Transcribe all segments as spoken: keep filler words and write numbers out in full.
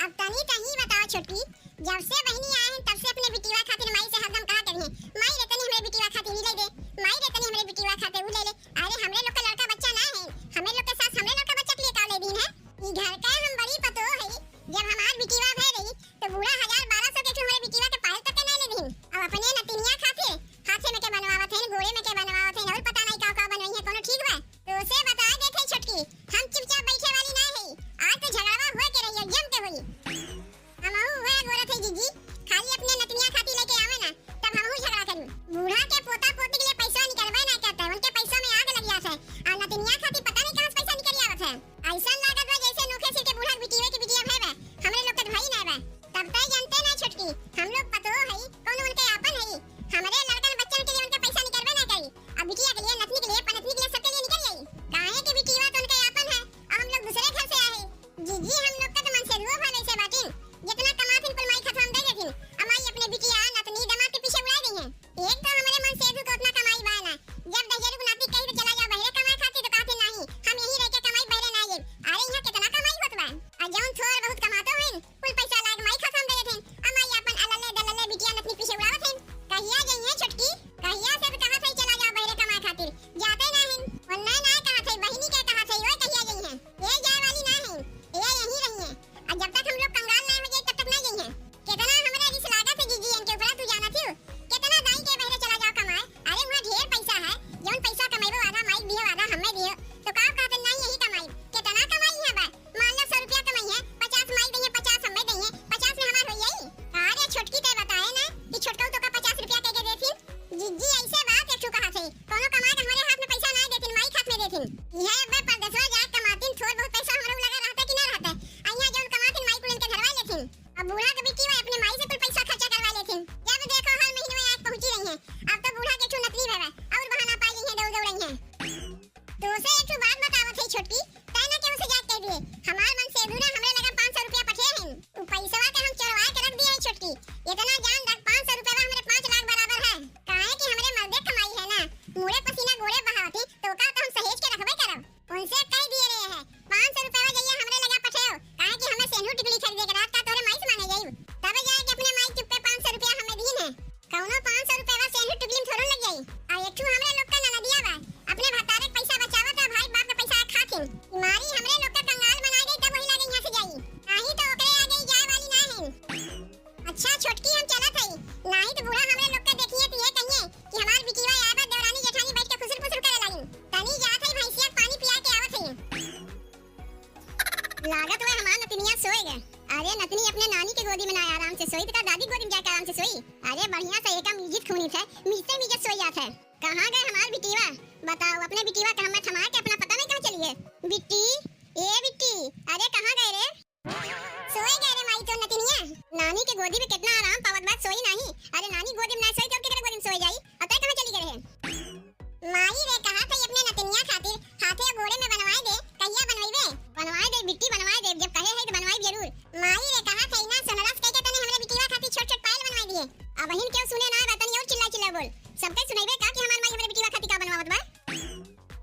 अब तनी तही बताओ छोटकी, जब से बहिनी आए हैं तब से अपने बिटिया खातिर माई से हरदम कहा करिए, "माई रे तनी हमरे बिटिया खातिर ई ले दे, माई रे तनी हमरे बिटिया खातिर ऊ ले ले।" अरे हमरे लोग का लड़का बच्चा ना है, हमरे लोग के सास हमरे लड़का बच्चा के लिए का ले दीन है? ई घर का हम बड़ी पतोह है, जब हमार बिटिया भय रही तो बूढ़ा हजार बारह सौ के क्यों हमरे बिटिया के पायल तक के नहीं ले दीन। अब अपने नतिनिया खातिर हाथे में के बनवावत है, गोड़े में के बनवावत है, और पता नहीं का का बनवाई है, कोनो ठीक बा? तो से बता देत है छोटकी, हम चुपचाप बैठे वाली ना है, आज तो झगड़वा हुए के रही, जम के होई। हमहू उहे गोरत है जीजी, खाली अपने नतिनिया खातिर लेके आवे ना, तब हमहू झगड़ा करी। बूढ़ा के पोता पोती के लिए पैसा निकलबे ना करता है, उनके पैसा में आग लग जाता है, और नतिनिया खातिर पता नहीं कहाँ से पैसा निकल आवत है। ऐसा लागत बा जैसे नोखे सिर के बूढ़ा के बिटिया के बिटिया भय बा, हमरे लोग के तो भाई ना बा। तब तय जानते ना छोटकी, हम लोग पतोह है, कौन उनके आपन है, हमरे लड़कन बच्चन के लिए उनके पैसा निकलबे ना करी। अब बिटिया के लिए, नतनी के लिए, पनतनी के लिए, सबके लिए निकल जाई। काहे के बिटिया तो उनके आपन है, और हम लोग दूसरे घर से आए हैं। जीजी, हम लोग का तो मन से धुओ भले से बाटिन, जितना कमाथिन कुल माई खातिर हम दे देथिन। अब माई अपने बिटिया, नतनी, दामाद के पीछे उड़ा दी हैं। एक तो हमरे मन से धु के उतना कमाई बा ना, जब दहिजरू के नाती कही तो चला जाओ बहरे कमाए खातिर, तो कहते नहीं, हम यहीं रह के कमाई, बहरे ना जाई। अरे यहाँ कितना कमाई होत बा, और जौन थोड़ बहुत कमातो हैं, कुल पैसा लाग माई खातिर हम दे देथिन। अब माई अपन अलले दलले बिटिया नतनी पीछे उड़ावत हैं। कहिया जइहें छोटकी? कहिया से तो कहत है चला जाओ बहरे कमाए खातिर, जाते ना हैं। उन्हें ना कहत है, बहिनी के कहत है, ओए कहिया जइहें? ये जाए वाली ना है, ये यहीं रही है। और जब तक हम लोग कंगाल ना हो जाए तब तक ना जइहें। कितना हमरा रिस लागत है जीजी इनके ऊपर, तू जानत हो? कितना दाई के बहरे चला जाओ कमाए। अरे वहाँ ढेर पैसा है, जौन पैसा कमेबो आधा माई दियो, आधा हमें दियो, तो का कहते नहीं यही कमाई? कितना कमाई है बा? मान लो सौ रुपया कमाई है, पचास माई दइहे, पचास हमें दइहे, पचास में हमार हो जाई? अरे छोटकी ते बताए ना कि छोटकऊ तो का पचास रुपया कह के देथिन। जीजी ऐसे बात एक ठो कहा थे, कोनो कमाए के हमारे हाथ में पैसा ना देथिन, माई खात में देथिन। यह अब परदेसवा जाए कमातिन, थोड़ बहुत पैसा हमरो लगा रहते कि ना रहते? आ यहाँ जौन कमातिन माई कुल इनके धरवा लेथिन। अब बूढ़ा के बिटिया अपने माई से कुल पैसा खर्चा करवा लेथिन। जब देखो हर महीने में आके पहुंची रही हैं। अब तो बूढ़ा के छू नतनी भवा और बहाना पाई रही हैं, दौड़ दौड़ रही हैं। तो से एक ठो बात बतावत है छोटकी, तय ना केहू से जाके कह दिए, हमार मन से दूरा हमरे लगा पाँच सौ रुपया पठे हैं। उ पैसवा के हम चोरवा के रख दिए हैं छोटकी। इतना जान रख, पाँच सौ रुपया हमरे पाँच लाख बराबर है। काहे कि हमरे मर्दे कमाई है ना, मुड़े पसीना गोड़े बहावती, तो का तो हम सहेज के रखबे करब। उनसे कह दिए रहे हैं, पाँच सौ रुपया जइया हमरे लगा पठेओ, काहे कि हमें सेनू टिकली खरीदे के रहत, का तोरे माई से मांगे जाई? तब जाए के अपने माई चुप्पे पाँच सौ रुपया हमें दीन है। कौनो पाँच सौ रुपया सेनू टिकली में थोड़ो लग जाई। आ एक ठू हमरे लोग का ननदिया बा, अपने भतारे के पैसा बचावत है, भाई बाप के पैसा खातिन। मारी हमरे लोग का कंगाल बनाए दे, तब वही लागे यहाँ से जाई, नहीं तो ओकरे आगे ही जाए वाली ना है। अच्छा छोटकी, हम चलत हई, नाही तो बूढ़ा हमरे लोग के देखिए तो ये कहिए कि हमार बिटिया आए बा, देवरानी जेठानी बैठ के खुसुर फुसुर करे लागिन। तनी जात हई, भैंसिया के पानी पिया के आवत हई। लागत हुए हमार नतिनिया सोए गए। अरे नतनी अपने नानी के गोदी में ना आराम से सोई, तो का दादी गोदी में जाके आराम से सोई? अरे बढ़िया से एका मीजित खूनी थे, मीजते मीजत सोई जात है। कहाँ गए हमार बिटिया? बताओ, अपने बिटिया का हमें थमा के अपना पता नहीं कहाँ चली गए। बिट्टी, ए बिट्टी, अरे कहाँ गए रे? सोए गए रे माई तोर नतिनिया। नानी के गोदी में कितना आराम पावत बा, सोई नाही। अरे नानी गोदी में ना सोई तो केकरे गोदी में सोए जाई? और तय कहाँ चली गए रहे? माई रे, कहा थे अपने नतिनिया खातिर हाथे गोड़े में बनवाए दे, कहिया बनवाइबे? बनवाए दे बिट्टी, बनवाए दे, जब कहे है तो बनवाई जरूर। माई रे, कहा थे ना सोनरा से कह के तने हमरे बिटिया खातिर छोट छोट पायल बनवाए दिए। अब बहिन क्यों सुने ना बा, तनी और चिल्ला चिल्ला बोल, सबके सुनाइबे का कि हमार माई हमरे बिटिया खातिर का बनवावत बा?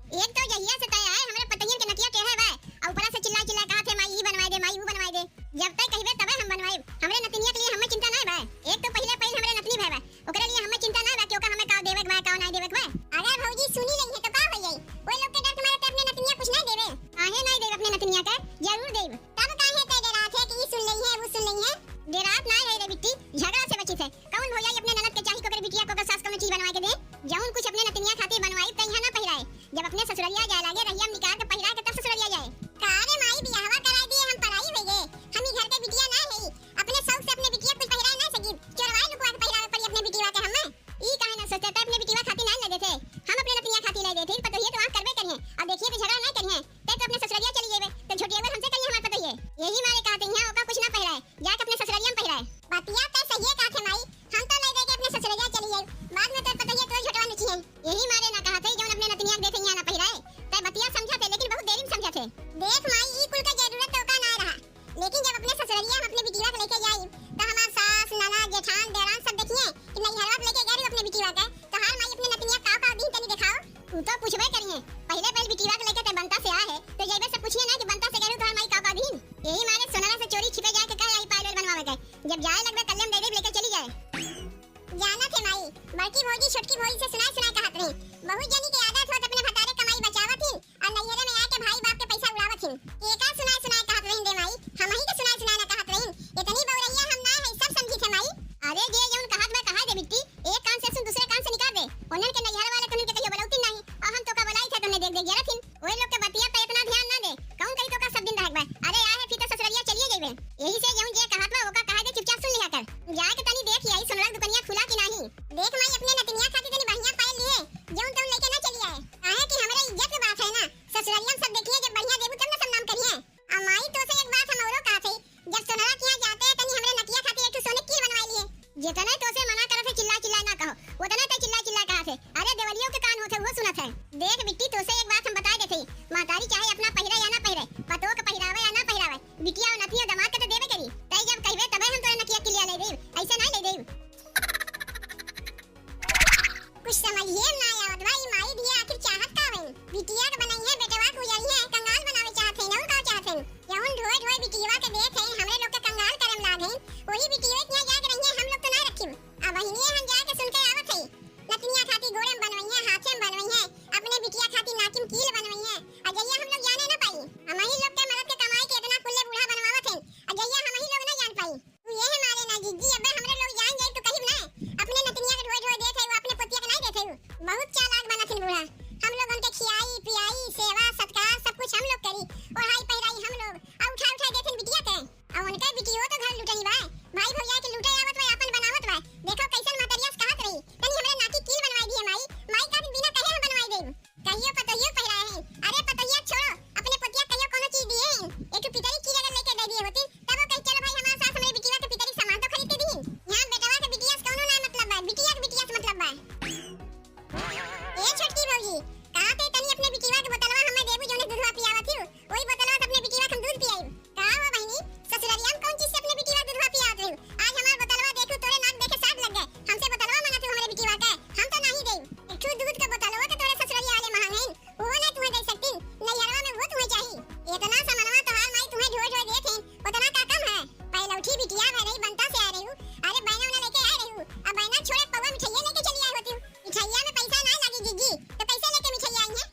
एक तो जहिया से तय आए, हमरे पतोहियन के नतिया टेढ़े बा, आ ऊपरा से चिल्ला चिल्ला कहत है, "माई, ई बनवाए दे, माई, ऊ बनवाए दे।" जब तय कहिबे, तबे हम बनवाइब। हमरे नतिनिया के लिए हमें चिंता ना बा। एक तो पहिले पहिल हमरे नतनी भय बा, ओकरे लिए हमें चिंता ना बा कि ओका हमें का देवे के बा, का ना देवे के बा। अगर भौजी सुनी रही है, तो का हो जाई? वो लोग के डर के मारे ते अपने नतनिया कुछ ना देवे। काहे ना देब अपने नतनिया के? जरूर देब। तब काहे तय डरात है कि ई सुन रही है, वो सुन रही है? डेरात ना है रे बिट्टी, झगड़ा से बची थे। कौन भौजाई अपने ननद के चाही कि ओकर बिटिया को ओकर सास कौनो चीज बनवा के दे? जौन कुछ अपने नतनिया खातिर बनवाई, त यहाँ ना पहिराए। जब अपने ससुरलिया जाए लागे, रहिया में निकार के पहिरा के तब ससुरलिया जाए। का रे माई, बियाहवा कराई दिए, हम पराई हो गए? हम ई घर के बिटिया ना है, अपने शौक से अपने बिटिया कुछ पहिराए ना सकी, चोरवाए लुकवा के पहिरावे पड़ी अपने बिटिया के हमें। ई काहे ना सोचते, त अपने बिटिया खातिर ना ले देते, हम अपने नतनिया खातिर ले देते, पतोहिए तो आँख करबे करिए, और देखिए तो झगड़ा ना करिए। ते तो अपने ससुरलिया चली जेबे, तो झोटियवा हमसे कहिए हमार पतोहिए। यही मारे कहते हैं, ओका कुछ ना पहिराए, जाके अपने ससुरलिया में पहिराए। बतिया ते सहिए कहत है माई, हम तो ले दे के अपने ससुरलिया चली जाई, बाद में तोर पतोहिए तोर झोटवा नचिए। यही मारे ना कहत है, जौन अपने नतनिया के देते यहाँ ना पहिराए। ते बतिया समझत है, लेकिन बहुत देरी में समझत है। देख माई, ई कुल का जरूरत तो का ना रहा, लेकिन जब अपने ससुरलिया हम अपने बिटिया के लेके जाई, तो हमार सास, ननद, जेठान, देवरान सब देखिए कि नैहरवा से लेके गए अपने बिटिया के, तो हमार माई अपने नतनिया का का दिन तनी दिखाओ। तू तो पूछबे करिए, पहले पहले बिटिया के लेके ते बनता से आए है, तो जैबे से पूछिए ना कि बनता से गए तो हमार माई का का दिन। यही मारे सोनरा से चोरी छिपे जाए के कहे, जब बढ़िया देबू तब ना सब नाम करिहे। आ माई, तोसे एक बात हम औरो कहत हई, जब सोनरा के यहाँ जाते हैं तनी हमरे नतिया खातिर एक ठो सोने कील बनवाई लिए। जितने तोसे मना करत है चिल्ला चिल्ला ना कहो, उतने ते चिल्ला चिल्ला कहत है। अरे देवरियो के कान होत है, वो सुनत है। देख बिट्टी, तोसे एक बात हम बताए देत हई, महतारी चाहे अपना पहिरे या ना पहिरे, पतोह के पहिरावे या ना पहिरावे, बिटिया और नतिया दामाद के तो देबे करी। तई जब कहबे तबे हम तोरे नतिया किलिया ले देब, ऐसे नहीं ले देब। कुछ समझिए में ना आवत बा, ई माई धिया आखिर चाहत का बइन? बिटिया के बनइहे, बेटवा के उजरिहे, कंगाल बनावे चाहत हइन, और का चाहत हइन? जौन ढोए ढोए बिटिया के देत हइन, हमरे लोग के कंगाल करे में लाग हइन, वही बिटिया के यहाँ जाके रहिए, हम लोग तो ना रखिब। अब बहिनिए हम जाके सुन के आवत हई, नतनिया खातिर गोड़े में बनवइहे, हाथे में बनवइहे, अपने बिटिया खातिर नाकी में कील बनवइहे, आ जइया हम लोग जाने ना पाई, हमही लोग के मरद के कमाई के इतना कुल्ले बूढ़ा बनवावत हइन, आ जइया हमही लोग ना जान पाई। तू यह मारे ना जिज्जी, अबे हमरे लोग जान जाई तो कहिब ना, अपने नतनिया के ढोए ढोए देत है, वो अपने पोतिया के नहीं देत है। बहुत चालाक बनत हिन बूढ़ा। हम लोग उनके खियाई, पियाई, सेवा, सत्कार सब कुछ हम लोग करी, ओढ़ाई पहिराई हम लोग, आ उठा उठा देत हिन बिटिया के। आ उनके बिटियो तो घर लुटनी बा, भाई भौजाई के लूटे आवत बा, आपन बनावत बा। देखो कैसन महतरिया से कहत रही, तनी हमरे नाकी कील बनवाई दिए माई, माई का दिन बिना कहे हम बनवाई देब। कहियो पतोहियो पहिराए हैं। अरे पतोहिया छोड़ो, अपने पोतिया कहियो कोनो चीज दिए हैं। एक ठो पितरी की अगर लेके दे दिए होती, तब वो कही, "चलो भाई, हमारे साथ हमरे बिटिया के पितरी सामान तो खरीद के दी।" यहाँ बेटवा के बिटिया से कोनो ना मतलब बा, बिटिया के बिटिया से मतलब बा। ए छोटकी भौजी, कहाँ ते तनी अपने बिटिया के बोतलवा हमें देबू, जोने दूधवा पियावत हियो, वही बोतलवा से अपने बिटिया के हम दूध पियाई। का हो बहिनी, ससुररिया में कौन चीज से अपने बिटिया दूधवा पियावत रही? आज हमार बोतलवा देखू, तोरे नाक देखे साग लग गए। हमसे बोतलवा मांगत हो हमरे बिटिया के, हम तो नहीं देब। एक ठो दूध के बोतलवा के तोरे ससुररिया वाले महंग हैं, वो ना तुम्हें दे सकती, नैहरवा में वो तुम्हें चाहिए। इतना सामानवा तोहार माई तुम्हें ढोए ढोए देत हैं, उतना का कम है? पहलौठी बिटिया भय रही, बनता से आ रही हूँ। अरे बहना उन्हें लेके आ रही हूँ, अब बहना छोड़े पौवा मिठाइया लेके चली आई होती हूँ। मिठाइया में पैसा ना लगी जीजी, तो कैसे लेके मिठाइया आई है?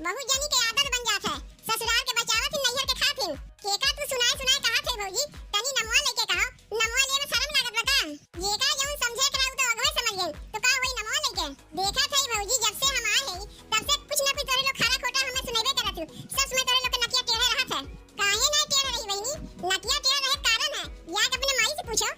बहुत जनी के आदत बन जात है, ससुराल के बचावत ही नैहर के खात हिन। केका तू सुनाए सुनाए कहत है भौजी, तनी नमवा लेके कहो, नमवा लेवे में शर्म लागत बा का? जेका जौन समझे के रहू तो अगवे समझ गई, तो का होई नमवा लेके? देखत है भौजी, जब से हम आए हैं, तब से कुछ ना कुछ तोरे लोग खारा खोटा हमें सुनेबे करत हो। सब समय तोरे लोग के नकिया टेढ़े रहत है। काहे ना टेढ़ रही बहिनी? नकिया टेढ़ रहे कारण है, जाके अपने माई से पूछो।